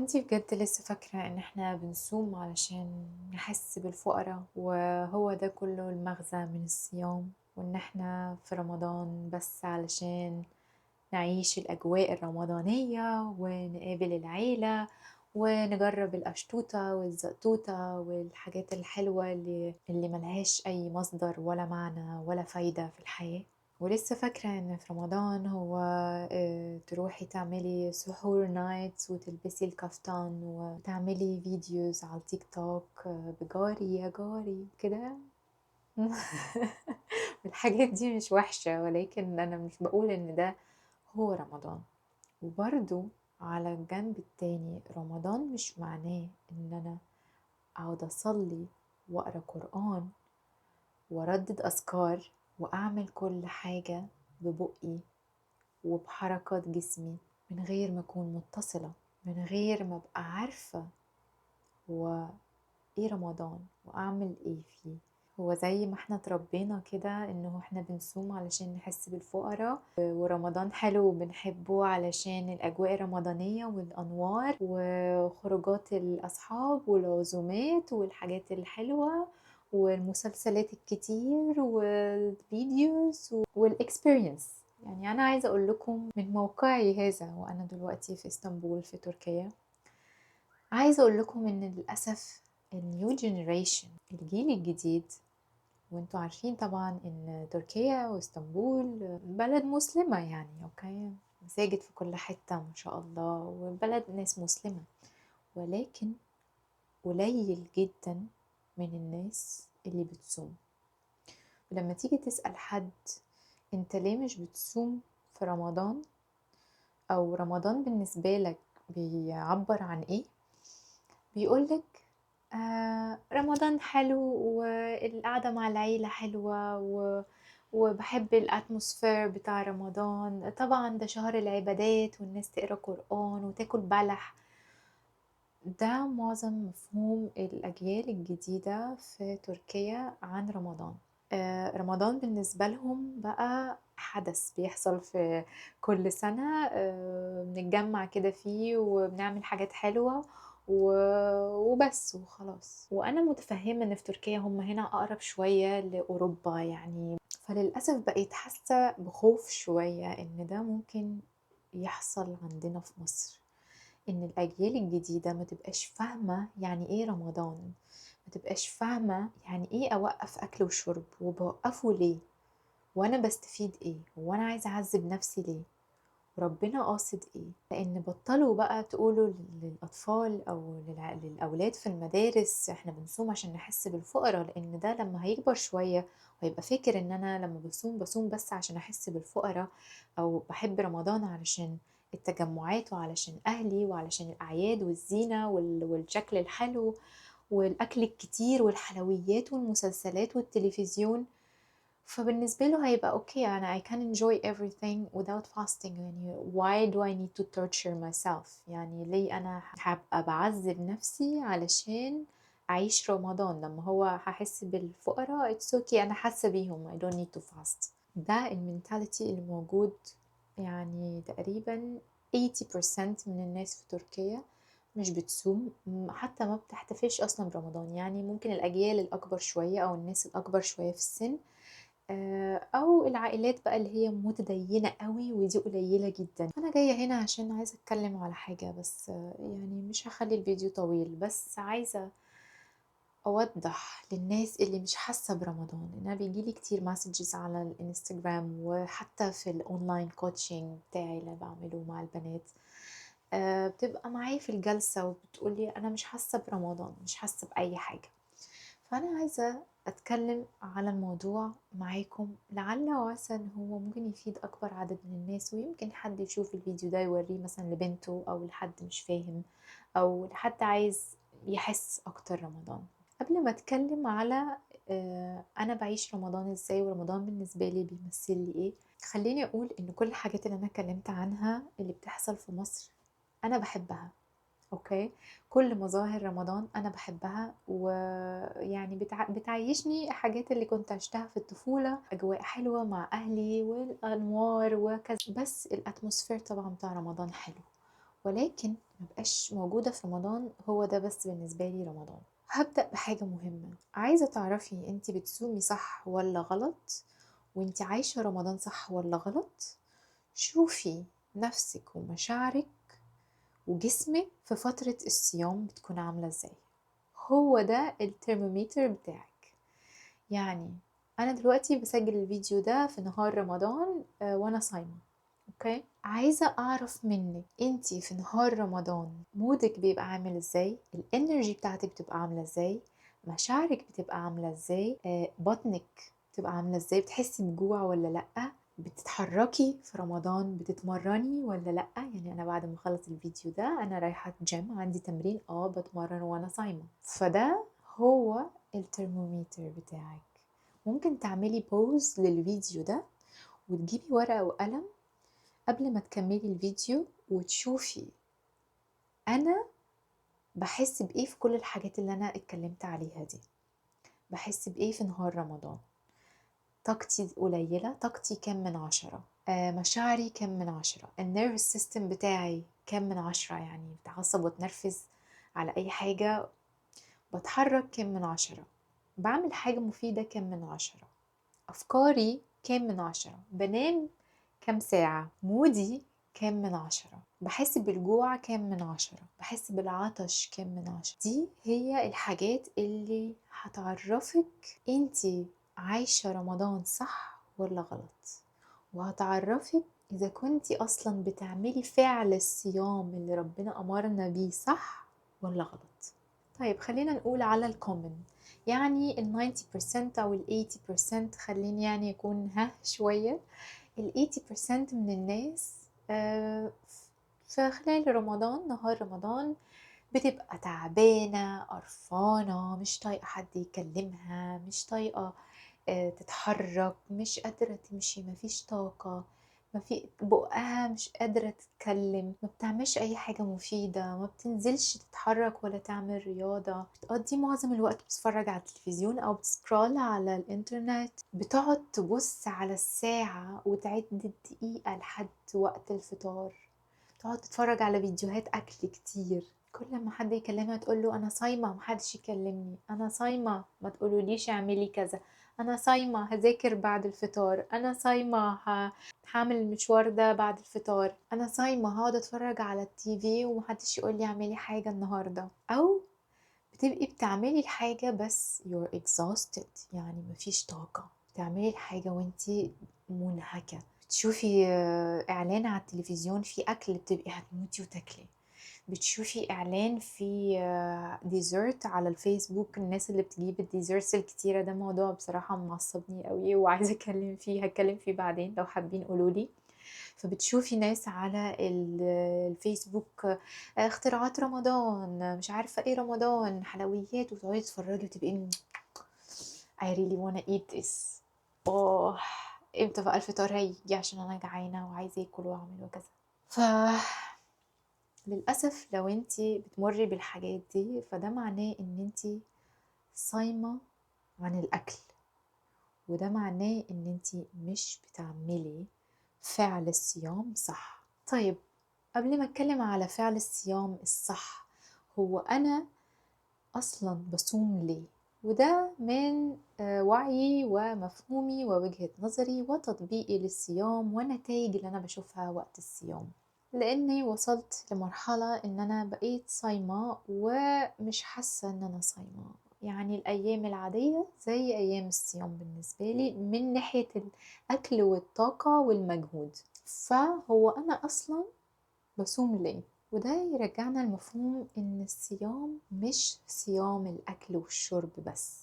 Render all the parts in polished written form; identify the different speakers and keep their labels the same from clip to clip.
Speaker 1: انتي بجد لسه فاكرة ان احنا بنصوم علشان نحس بالفقراء، وهو ده كله المغزى من الصيام، وان احنا في رمضان بس علشان نعيش الأجواء الرمضانية ونقابل العيلة ونجرب القشطوطة والزقطوطة والحاجات الحلوة اللي ملهاش أي مصدر ولا معنى ولا فايدة في الحياة؟ ولسه فاكرة إن في رمضان هو تروحي تعملي سحور night وتلبسي الكافتان وتعملي videos على التيك توك، بجاري يا جاري كده. الحاجات دي مش وحشة، ولكن أنا مش بقول إن ده هو رمضان. وبرضو على الجنب التاني، رمضان مش معناه إن أنا أقعد أصلي وأقرأ قرآن وأردد أذكار وأعمل كل حاجة ببقي وبحركات جسمي من غير ما أكون متصلة، من غير ما أبقى عارفة هو إيه رمضان وأعمل إيه فيه. هو زي ما احنا اتربينا كده انه احنا بنصوم علشان نحس بالفقراء، ورمضان حلو وبنحبه علشان الاجواء الرمضانية والانوار وخروجات الاصحاب والعزومات والحاجات الحلوة والمسلسلات الكتير وال videos وال experience. انا عايزة اقول لكم من موقعي هذا وانا دلوقتي في اسطنبول في تركيا، عايزة اقول لكم ان للأسف ال new generation، الجيل الجديد، وانتوا عارفين طبعا ان تركيا واسطنبول بلد مسلمة، مساجد في كل حتة ما شاء الله، وبلد ناس مسلمة، ولكن قليل جدا من الناس اللي بتصوم. ولما تيجي تسأل حد انت ليه مش بتصوم في رمضان، او رمضان بالنسبة لك بيعبر عن ايه، بيقولك رمضان حلو والقعدة مع العيلة حلوة وبحب الاتموسفير بتاع رمضان، طبعا ده شهر العبادات والناس تقرأ قرآن وتاكل بلح. ده معظم مفهوم الأجيال الجديدة في تركيا عن رمضان. رمضان بالنسبة لهم بقى حدث بيحصل في كل سنة، بنتجمع كده فيه وبنعمل حاجات حلوة وبس وخلاص. وأنا متفهمة إن في تركيا هم هنا أقرب شوية لأوروبا فللأسف بقيت حاسة بخوف شوية إن ده ممكن يحصل عندنا في مصر، إن الأجيال الجديدة ما تبقاش فاهمة يعني إيه رمضان، ما تبقاش فاهمة يعني إيه أوقف أكل وشرب وبوقفه ليه، وأنا بستفيد إيه، وأنا عايزة أعذب نفسي ليه، وربنا قاصد إيه. لأن بطلوا بقى تقولوا للأطفال أو للأولاد في المدارس إحنا بنصوم عشان نحس بالفقراء، لأن ده لما هيكبر شوية وهيبقى فاكر إن أنا لما بصوم بصوم بس عشان أحس بالفقراء، أو بحب رمضان علشان التجمعات وعلشان أهلي وعلشان الأعياد والزينة والشكل الحلو والأكل الكتير والحلويات والمسلسلات والتلفزيون. فبالنسبة له هيبقى okay، أنا I can enjoy everything without fasting، why do I need to torture myself، ليه أنا هبقى بعذب نفسي علشان أعيش رمضان لما هو هحس بالفقراء؟ it's okay، أنا حاسة بيهم، I don't need to fast. ده ال mentality اللي موجود، تقريبا 80% من الناس في تركيا مش بتصوم، حتى ما بتحتفلش أصلا برمضان. ممكن الأجيال الأكبر شوية أو الناس الأكبر شوية في السن، أو العائلات بقى اللي هي متدينة قوي، ودي قليلة جدا. أنا جاية هنا عشان عايزة أتكلم على حاجة، بس مش هخلي الفيديو طويل، بس عايزة أوضح للناس اللي مش حاسة برمضان. إن أنا بيجيلي كتير messages على الانستجرام وحتى في ال online coaching بتاعي اللي بعمله مع البنات، بتبقى معايا في الجلسة وبتقولي أنا مش حاسة برمضان، مش حاسة بأي حاجة. فأنا عايزة أتكلم على الموضوع معاكم، لعل وعسى إن هو ممكن يفيد أكبر عدد من الناس، ويمكن حد يشوف الفيديو ده يوريه مثلا لبنته أو لحد مش فاهم أو لحد عايز يحس أكتر رمضان. قبل ما أتكلم على أنا بعيش رمضان إزاي ورمضان بالنسبة لي بيمثل لي إيه، خليني أقول إن كل الحاجات اللي أنا اتكلمت عنها اللي بتحصل في مصر أنا بحبها، okay؟ كل مظاهر رمضان أنا بحبها، ويعني بتعيشني حاجات اللي كنت عشتها في الطفولة، أجواء حلوة مع أهلي والأنوار وكذا. بس ال atmosphere طبعا بتاع رمضان حلو، ولكن ما بقاش موجودة في رمضان، هو ده بس بالنسبة لي رمضان. هبدأ بحاجة مهمة، عايزة تعرفي انت بتصومي صح ولا غلط، وانت عايشة رمضان صح ولا غلط. شوفي نفسك ومشاعرك وجسمك في فترة الصيام بتكون عاملة ازاي، هو ده الترمومتر بتاعك. يعني أنا دلوقتي بسجل الفيديو ده في نهار رمضان، وأنا صايمة، okay؟ عايزة أعرف منك انتي في نهار رمضان mood ك بيبقى عامل ازاي، ال energy بتاعتك بتبقى عاملة ازاي، مشاعرك بتبقى عاملة ازاي، بطنك بتبقى عاملة ازاي، بتحسي بجوع ولا لأ، بتتحركي في رمضان، بتتمرني ولا لأ. يعني أنا بعد ما أخلص الفيديو ده أنا رايحة جيم، عندي تمرين، بتمرن وأنا صايمة. فده هو الترمومتر بتاعك. ممكن تعملي pause للفيديو ده وتجيبي ورقة وقلم قبل ما تكملي الفيديو وتشوفي أنا بحس بإيه في كل الحاجات اللي أنا اتكلمت عليها دي. بحس بإيه في نهار رمضان؟ طاقتي قليلة، طاقتي كام من 10، مشاعري كام من 10، ال nervous system بتاعي كام من 10، يعني بتعصب وتنرفز على أي حاجة، بتحرك كام من 10، بعمل حاجة مفيدة كام من 10، أفكاري كام من 10، بنام كام ساعة، mood ي كام من 10، بحس بالجوع كام من 10، بحس بالعطش كام من 10. دي هي الحاجات اللي هتعرفك انتي عايشة رمضان صح ولا غلط، وهتعرفك إذا كنتي أصلا بتعملي فعل الصيام اللي ربنا أمرنا بيه صح ولا غلط. طيب خلينا نقول على ال common، يعني ال 90% أو ال 80%، خليني يكون شوية، ال 80% من الناس، في خلال رمضان، نهار رمضان، بتبقى تعبانة، قرفانة، مش طايقة حد يكلمها، مش طايقة، تتحرك، مش قادرة تمشي، مفيش طاقة، ما في بقها مش قادرة تتكلم، ما بتعملش أي حاجة مفيدة، ما بتنزلش تتحرك ولا تعمل رياضة، بتقضي معظم الوقت بتتفرج على التلفزيون أو بت scroll على الإنترنت، بتقعد تبص على الساعة وتعد الدقيقة لحد وقت الفطار، تقعد تتفرج على فيديوهات أكل كتير، كل ما حد يكلمها تقول له أنا صايمة محدش يكلمني، أنا صايمة ما تقولوليش اعملي كذا، أنا صايمة هذاكر بعد الفطار، أنا صايمة هعمل المشوار ده بعد الفطار، أنا صايمة هقعد أتفرج على التي في ومحدش يقول لي اعملي حاجة النهاردة. أو بتبقي بتعملي الحاجة بس you're exhausted، يعني مفيش طاقة، بتعملي الحاجة وانتي منهكة، بتشوفي، إعلان على التلفزيون في أكل بتبقي هتموتي وتاكلي، بتشوفي إعلان في، dessert على الفيسبوك، الناس اللي بتجيب ال desserts الكتيرة، ده موضوع بصراحة معصبني قوي وعايزة أتكلم فيه، هتكلم فيه بعدين لو حابين قولولي. فبتشوفي ناس على الفيسبوك، اختراعات رمضان، مش عارفة ايه رمضان، حلويات، وتقعدي تتفرجي وتبقي I really wanna eat this، امتى بقى الفطار هيجي عشان انا جعانة وعايزة اكل واعمل وكذا. للأسف لو انتي بتمري بالحاجات دي فده معناه ان انتي صايمة عن الأكل، وده معناه ان انتي مش بتعملي فعل الصيام صح. طيب قبل ما اتكلم على فعل الصيام الصح، هو أنا أصلا بصوم ليه؟ وده من، وعيي ومفهومي ووجهة نظري وتطبيقي للصيام ونتائج اللي أنا بشوفها وقت الصيام، لأني وصلت لمرحلة إن أنا بقيت صايمة ومش حاسة إن أنا صايمة، يعني الأيام العادية زي أيام الصيام بالنسبة لي من ناحية الأكل والطاقة والمجهود. فهو أنا أصلا بصوم ليه؟ وده يرجعنا لمفهوم إن الصيام مش صيام الأكل والشرب بس،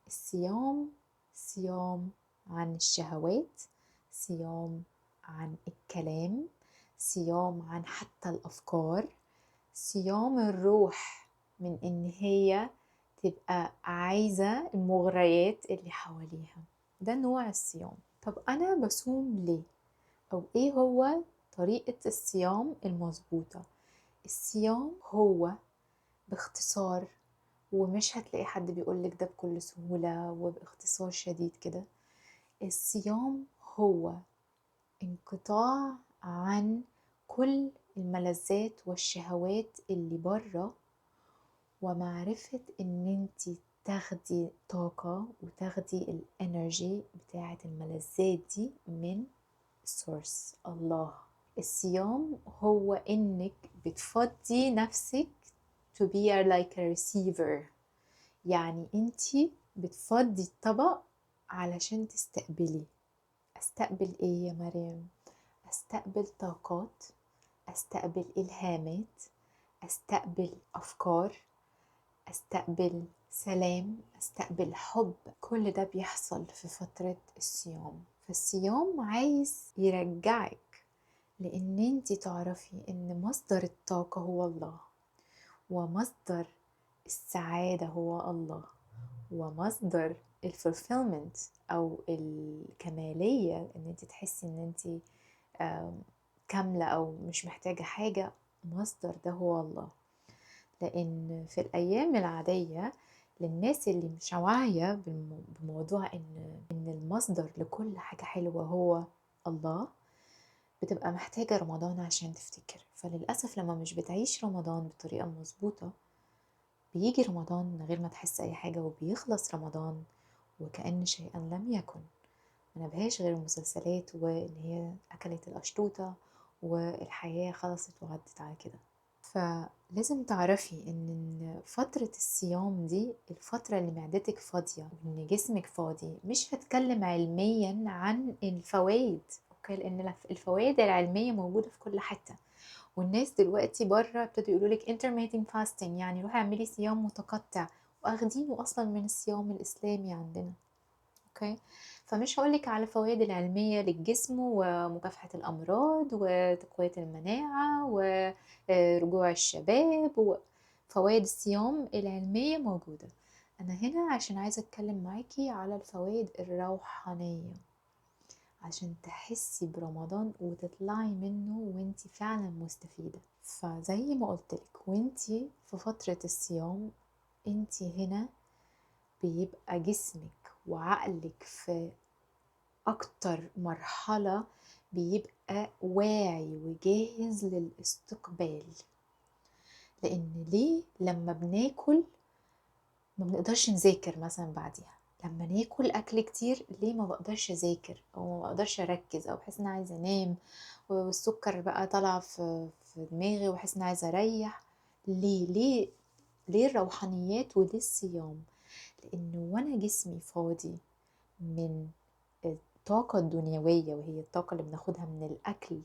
Speaker 1: الصيام صيام عن الشهوات، صيام عن الكلام، صيام عن حتى الأفكار، صيام الروح من إن هي تبقى عايزة المغريات اللي حواليها. ده نوع الصيام. طب أنا بصوم ليه؟ أو إيه هو طريقة الصيام المظبوطة؟ الصيام هو باختصار، ومش هتلاقي حد بيقولك ده بكل سهولة وباختصار شديد كده، الصيام هو انقطاع عن كل الملذات والشهوات اللي بره، ومعرفة ان انتي تاخدي طاقة وتاخدي ال energy بتاعة الملذات دي من source الله. الصيام هو انك بتفضي نفسك to be like a receiver، يعني انتي بتفضي الطبق علشان تستقبلي. استقبل ايه يا مريم؟ استقبل طاقات، استقبل الهامات، استقبل افكار، استقبل سلام، استقبل حب. كل ده بيحصل في فترة الصيام. فالصيام عايز يرجعك لان انتي تعرفي ان مصدر الطاقة هو الله، ومصدر السعادة هو الله، ومصدر ال fulfillment او الكمالية، ان انتي تحسي ان انتي كاملة او مش محتاجة حاجة، مصدر ده هو الله. لان في الايام العادية للناس اللي مش واعية بموضوع ان المصدر لكل حاجة حلوة هو الله، بتبقى محتاجة رمضان عشان تفتكر. فللأسف لما مش بتعيش رمضان بطريقة مظبوطة، بيجي رمضان من غير ما تحس أي حاجة، وبيخلص رمضان وكأن شيئا لم يكن، ما نبهاش غير المسلسلات وإن هي أكلت الأشطوطة والحياة خلصت وعدت على كده. فلازم تعرفي إن فترة الصيام دي الفترة اللي معدتك فاضية وإن جسمك فاضي. مش هتكلم علميا عن الفوائد، okay، لأن الفوائد العلمية موجودة في كل حتة، والناس دلوقتي بره ابتدوا يقولوا لك intermittent fasting، يعني روحي اعملي صيام متقطع، واخدينه اصلا من الصيام الاسلامي عندنا، okay. فمش هقولك على الفوائد العلمية للجسم ومكافحة الامراض وتقوية المناعة ورجوع الشباب، وفوائد الصيام العلمية موجودة. انا هنا عشان عايزة اتكلم معاكي على الفوائد الروحانية، عشان تحسي برمضان وتطلعي منه وانتي فعلا مستفيدة. فزي ما قلتلك، وانتي في فترة الصيام انتي هنا بيبقى جسمك وعقلك في أكتر مرحلة بيبقى واعي وجاهز للاستقبال. لأن ليه لما بناكل ما بنقدرش نذاكر مثلا بعديها؟ لما ناكل أكل كتير ليه ما بقدرش أذاكر أو ما بقدرش أركز أو بحس إن عايزة أنام والسكر بقى طالع في دماغي وبحس إن عايزة أريح؟ ليه ليه ليه الروحانيات وليه الصيام؟ لأنه وأنا جسمي فاضي من الطاقة الدنيوية، وهي الطاقة اللي بناخدها من الأكل،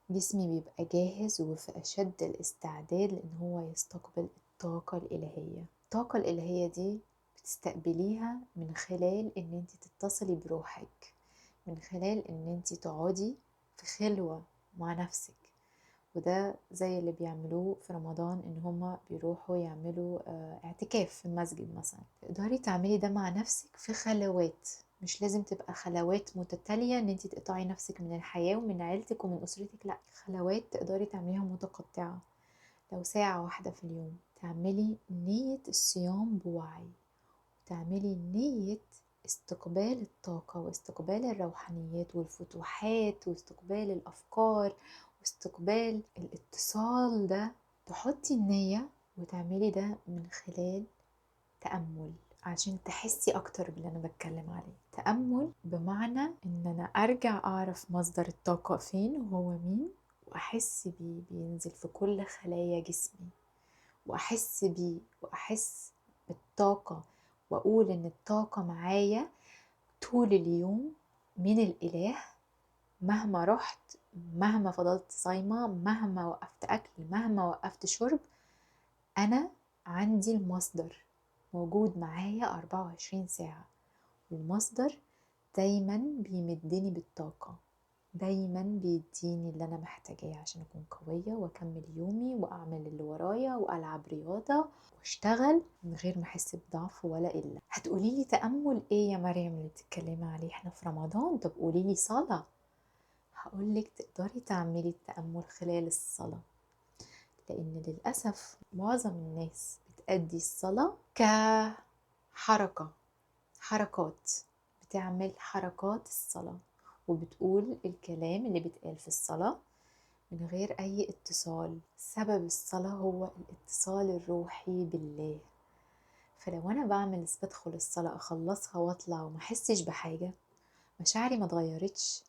Speaker 1: جسمي بيبقى جاهز وفي أشد الاستعداد لأن هو يستقبل الطاقة الإلهية. الطاقة الإلهية دي بتستقبليها من خلال إن انت تتصلي بروحك، من خلال إن انت تقعدي في خلوة مع نفسك. وده زي اللي بيعملوه في رمضان، إن هما بيروحوا يعملوا اعتكاف في المسجد مثلا. تقدري تعملي ده مع نفسك في خلوات، مش لازم تبقى خلوات متتالية إن انتي تقطعي نفسك من الحياة ومن عيلتك ومن أسرتك، لا، خلوات تقدري تعمليها متقطعة، لو ساعة واحدة في اليوم. تعملي نية الصيام بوعي، تعملي نية استقبال الطاقة واستقبال الروحانيات والفتوحات واستقبال الأفكار واستقبال الاتصال ده. تحطي النية وتعملي ده من خلال تأمل عشان تحسي أكتر باللي أنا بتكلم عليه. تأمل بمعنى إن أنا أرجع أعرف مصدر الطاقة فين وهو مين، وأحس بيه بينزل في كل خلايا جسمي، وأحس بيه وأحس بالطاقة، وأقول إن الطاقة معايا طول اليوم من الإله، مهما رحت، مهما فضلت صايمة، مهما وقفت أكل، مهما وقفت شرب، أنا عندي المصدر موجود معايا 24 ساعة، والمصدر دايما بيمدني بالطاقة، دايما بيديني اللي أنا محتاجاه عشان أكون قوية وأكمل يومي وأعمل اللي ورايا وألعب رياضة وأشتغل من غير ما أحس بضعف ولا قلة. هتقولي لي تأمل إيه يا مريم اللي بتتكلمي عليه إحنا في رمضان؟ طب قولي لي صلاة. هقولك تقدري تعملي التأمل خلال الصلاة، لأن للأسف معظم الناس بتأدي الصلاة كحركة، حركات، بتعمل حركات الصلاة وبتقول الكلام اللي بيتقال في الصلاة من غير أي اتصال. سبب الصلاة هو الاتصال الروحي بالله. فلو أنا بدخل الصلاة أخلصها وأطلع وما أحسش بحاجة، مشاعري ما اتغيرتش،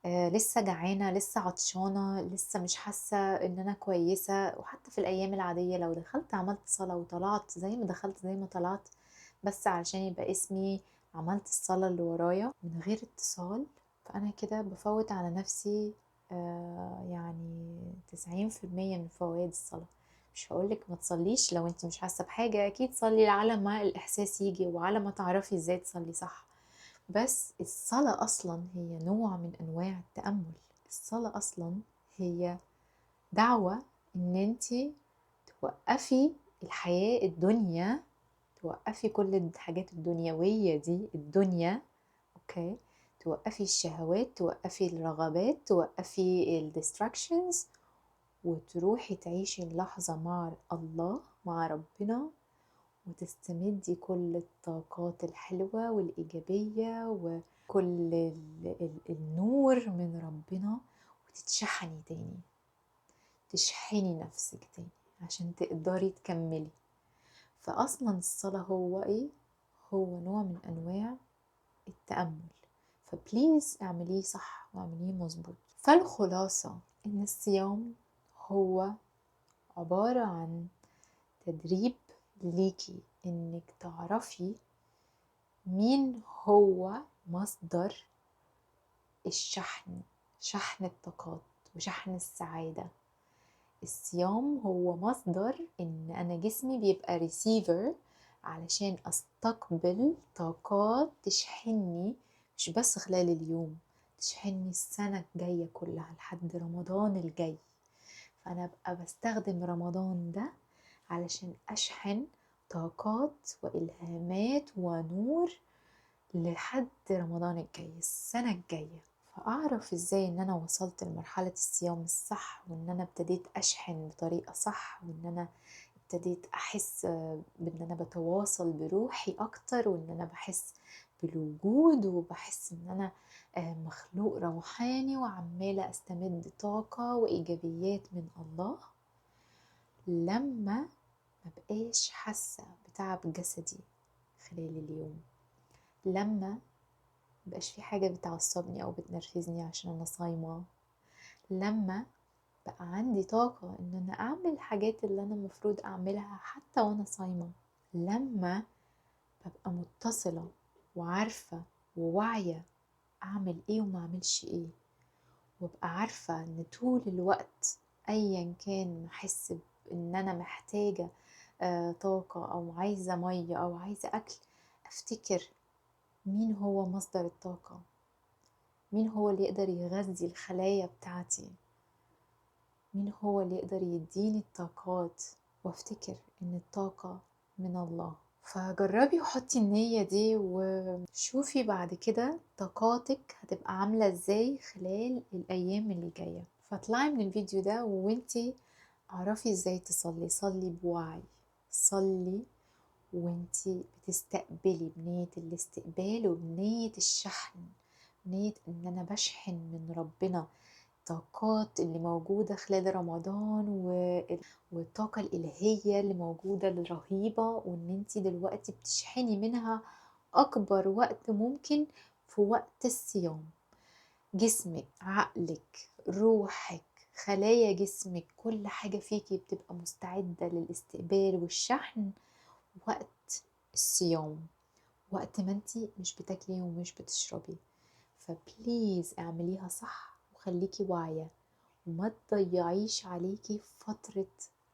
Speaker 1: لسه جعانة، لسه عطشانة، لسه مش حاسة إن أنا كويسة. وحتى في الأيام العادية لو دخلت عملت صلاة وطلعت زي ما دخلت زي ما طلعت، بس علشان يبقى اسمي عملت الصلاة اللي ورايا من غير اتصال، فأنا كده بفوت على نفسي يعني 90% من فوائد الصلاة. مش هقولك ما تصليش لو انت مش حاسة بحاجة، أكيد صلي على ما الإحساس يجي وعلى ما تعرفي ازاي تصلي صح، بس الصلاة أصلا هي نوع من أنواع التأمل. الصلاة أصلا هي دعوة إن انت توقفي الحياة الدنيا، توقفي كل الحاجات الدنيوية دي، الدنيا، okay، توقفي الشهوات، توقفي الرغبات، توقفي ال distractions، وتروحي تعيشي اللحظة مع الله، مع ربنا، وتستمدي كل الطاقات الحلوة والإيجابية وكل النور من ربنا، وتتشحني تاني، تشحني نفسك تاني عشان تقدري تكملي. فأصلا الصلاة هو إيه؟ هو نوع من أنواع التأمل. فبليز اعمليه صح واعمليه مظبوط. فالخلاصة إن الصيام هو عبارة عن تدريب ليكي إنك تعرفي مين هو مصدر الشحن، شحن الطاقات وشحن السعادة. الصيام هو مصدر إن أنا جسمي بيبقى ريسيفر علشان أستقبل طاقات تشحنني، مش بس خلال اليوم، تشحنني السنة الجاية كلها لحد رمضان الجاي. فأنا أبقى بستخدم رمضان ده علشان أشحن طاقات وإلهامات ونور لحد رمضان الجاي، السنة الجاية. فأعرف إزاي إن أنا وصلت لمرحلة الصيام الصح، وإن أنا ابتديت أشحن بطريقة صح، وإن أنا ابتديت أحس بإن أنا بتواصل بروحي أكتر، وإن أنا بحس بالوجود، وبحس إن أنا مخلوق روحاني وعمالة أستمد طاقة وإيجابيات من الله. لما ما بقاش حاسة بتعب جسدي خلال اليوم، لما مبقاش في حاجة بتعصبني أو بتنرفزني عشان أنا صايمة، لما بقى عندي طاقة إن أنا أعمل الحاجات اللي أنا المفروض أعملها حتى وأنا صايمة، لما ببقى متصلة وعارفة وواعية أعمل إيه وما أعملش إيه، وابقى عارفة إن طول الوقت أيا كان أحس إن أنا محتاجة طاقة أو عايزة مية أو عايزة أكل، أفتكر مين هو مصدر الطاقة، مين هو اللي يقدر يغذي الخلايا بتاعتي، مين هو اللي يقدر يديني الطاقات، وافتكر إن الطاقة من الله. فجربي وحطي النية دي وشوفي بعد كده طاقاتك هتبقى عاملة ازاي خلال الأيام اللي جاية. فاطلعي من الفيديو ده وانتي اعرفي ازاي تصلي، صلي بوعي، صلي وانتي بتستقبلي بنية الاستقبال وبنية الشحن، بنية ان انا بشحن من ربنا الطاقات اللي موجودة خلال رمضان والطاقة الإلهية اللي موجودة الرهيبة، وان انتي دلوقتي بتشحني منها أكبر وقت ممكن في وقت الصيام. جسمك، عقلك، روحك، خلايا جسمك، كل حاجة فيكي بتبقى مستعدة للاستقبال والشحن وقت الصيام، وقت ما انتي مش بتاكلي ومش بتشربي. فبليز اعمليها صح وخليكي واعية وما تضيعيش عليكي فترة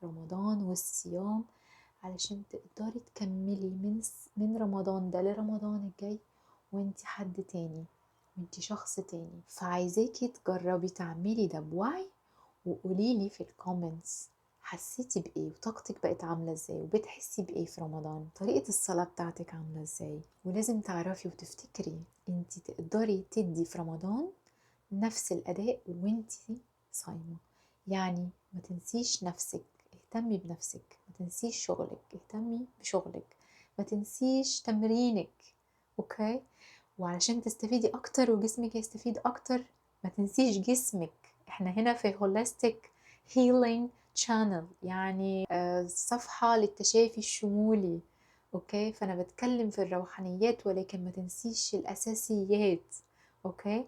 Speaker 1: رمضان والصيام، علشان تقدري تكملي من رمضان ده لرمضان الجاي وانتي حد تاني، وانتي شخص تاني. فعايزاكي تجربي تعملي ده بوعي، وقوليلي في ال comments حسيتي بإيه وطاقتك بقت عاملة إزاي وبتحسي بإيه في رمضان، طريقة الصلاة بتاعتك عاملة إزاي. ولازم تعرفي وتفتكري انتي تقدري تدي في رمضان نفس الأداء وانتي صايمة، يعني ما تنسيش نفسك، اهتمي بنفسك، ما تنسيش شغلك، اهتمي بشغلك، ما تنسيش تمرينك، okay؟ وعلشان تستفيدي أكتر وجسمك يستفيد أكتر ما تنسيش جسمك، احنا هنا في holistic healing channel، يعني صفحة للتشافي الشمولي. okay، فانا بتكلم في الروحانيات ولكن ما تنسيش الاساسيات. okay،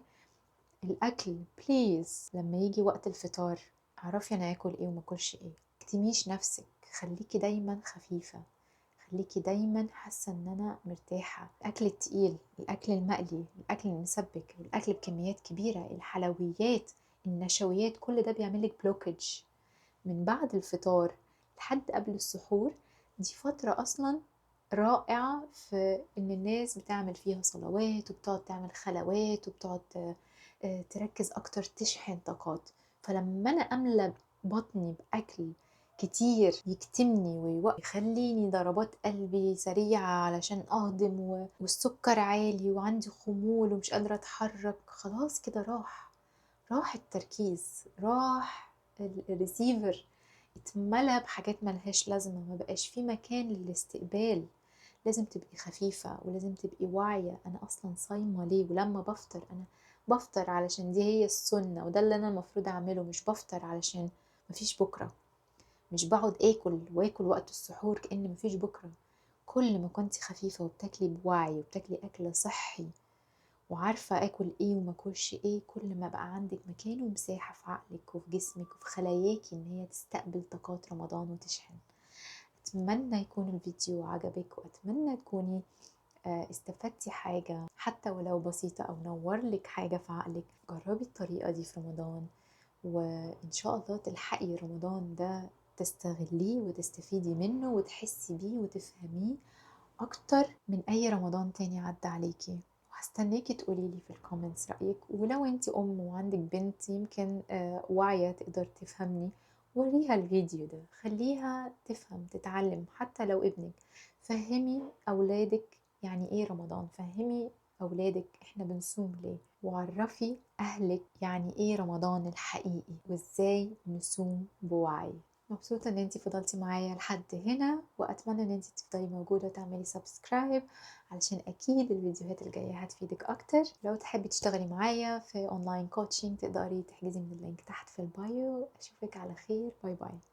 Speaker 1: الاكل please لما يجي وقت الفطار اعرفي انا اكل ايه وما اكلش ايه، تكتميش نفسك، خليكي دايما خفيفة، خليكي دايما حاسة ان انا مرتاحة. الاكل التقيل، الاكل المقلي، الاكل المسبك، الاكل بكميات كبيرة، الحلويات، النشويات، كل ده بيعملك blockage. من بعد الفطار لحد قبل السحور دي فترة اصلا رائعة في ان الناس بتعمل فيها صلوات وبتقعد تعمل خلوات وبتقعد تركز اكتر، تشحن طاقات. فلما انا املى بطني باكل كتير يكتمني ويخليني ضربات قلبي سريعة علشان أهضم والسكر عالي وعندي خمول ومش قادرة أتحرك، خلاص كده راح التركيز، راح الريسيفر، اتملى بحاجات ملهاش لازمة، ما بقاش في مكان للاستقبال. لازم تبقي خفيفة ولازم تبقي واعية أنا أصلا صايمة ليه، ولما بفطر أنا بفطر علشان دي هي السنة وده اللي أنا المفروض أعمله، مش بفطر علشان مفيش بكرة، مش بقعد اكل واكل وقت السحور كأن مفيش بكرة. كل ما كنتي خفيفة وبتاكلي بوعي وبتاكلي اكل صحي وعارفة اكل ايه وما اكلش ايه، كل ما بقى عندك مكان ومساحة في عقلك وفي جسمك وفي خلاياكي ان هي تستقبل طاقات رمضان وتشحن. اتمنى يكون الفيديو عجبك، واتمنى تكوني استفدتي حاجة حتى ولو بسيطة او نور لك حاجة في عقلك. جربي الطريقة دي في رمضان وان شاء الله تلحقي رمضان ده تستغليه وتستفيدي منه وتحسي بيه وتفهميه أكتر من أي رمضان تاني عدى عليكي. وهستناكي تقولي لي في ال comments رأيك، ولو انتي أم وعندك بنت يمكن واعية تقدر تفهمني، وريها الفيديو ده، خليها تفهم تتعلم. حتى لو ابنك، فهمي أولادك يعني إيه رمضان، فهمي أولادك إحنا بنصوم ليه، وعرفي أهلك يعني إيه رمضان الحقيقي وإزاي نصوم بوعي. مبسوطة ان انتي فضلتي معايا لحد هنا، واتمنى ان انتي تفضلي موجودة وتعملي subscribe علشان اكيد الفيديوهات الجاية هتفيدك اكتر. لو تحبي تشتغلي معايا في online coaching تقدري تحجزي من ال link تحت في ال bio. اشوفك على خير، bye bye.